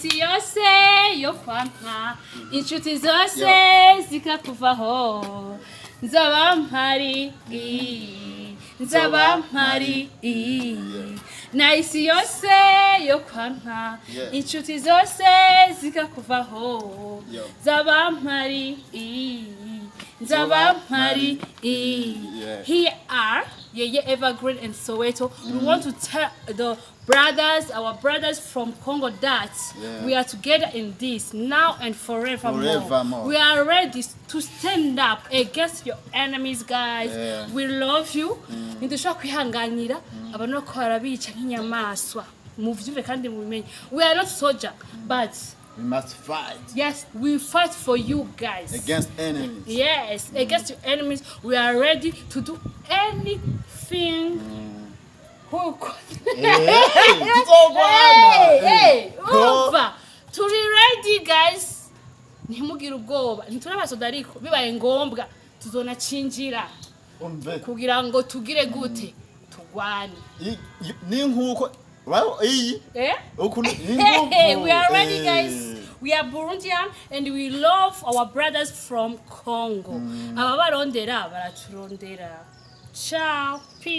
Isi yose yo kwanka, inshuti zose zikakuvaho, nzaba mpari, nzaba mpari. Na isi yose yo kwanka, inshuti zose zikakuvaho, nzaba mpari, nzaba mpari. Here are Yeye Evergreen and Soweto. We want to tell the brothers, our brothers from Congo, that we are together in this now and forevermore. Forevermore. We are ready to stand up against your enemies, guys. We love you. Ntidushobora kwihanganira abantu ko barabica nk'inyamaswa. Muvyumve kandi mubimenye. We are not soldier, but We must fight yes, we fight for you guys. Against enemies. Yes, against your enemies, we are ready to do anything. Who Hey, tuzogwana. Hey, hey, Go. umva, turi ready, guys. Ntimugire ubwoba, ntituri abasoda, ariko bibaye ngombwa tuzonacinjira Umve. Kugira ngo tugire gute? Tugwane. Ni nkuko iyi Eh? ukuntu Hey, we are ready, guys. We are Burundian and we love our brothers from Congo. Aba barondera baraturondera. Ciao. Peace.